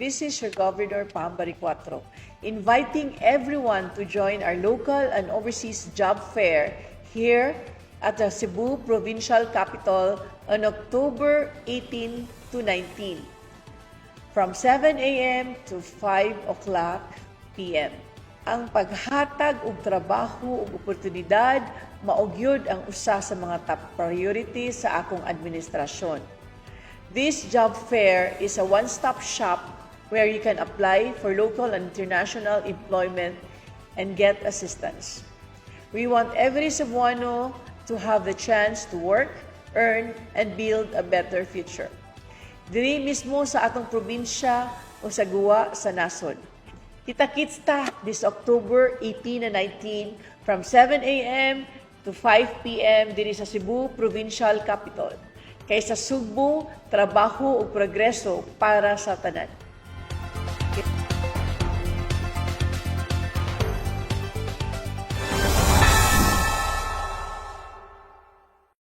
This is your Governor Pam Baricuatro, inviting everyone to join our local and overseas job fair here at the Cebu Provincial Capitol on October 18 to 19 from 7 a.m. to 5 o'clock p.m. Ang paghatag og trabaho ug oportunidad mao gyud ang usa sa mga top priority sa akong administrasyon. This job fair is a one-stop shop where you can apply for local and international employment and get assistance. We want every Cebuano to have the chance to work, earn, and build a better future. Diri mismo sa atong probinsya o sa guwa sa nasod. Kita-kits ta this October 18 and 19 from 7 a.m. to 5 p.m. Diri sa Cebu Provincial Capitol. Kay sa Sugbo, trabaho ug progreso para sa tanan.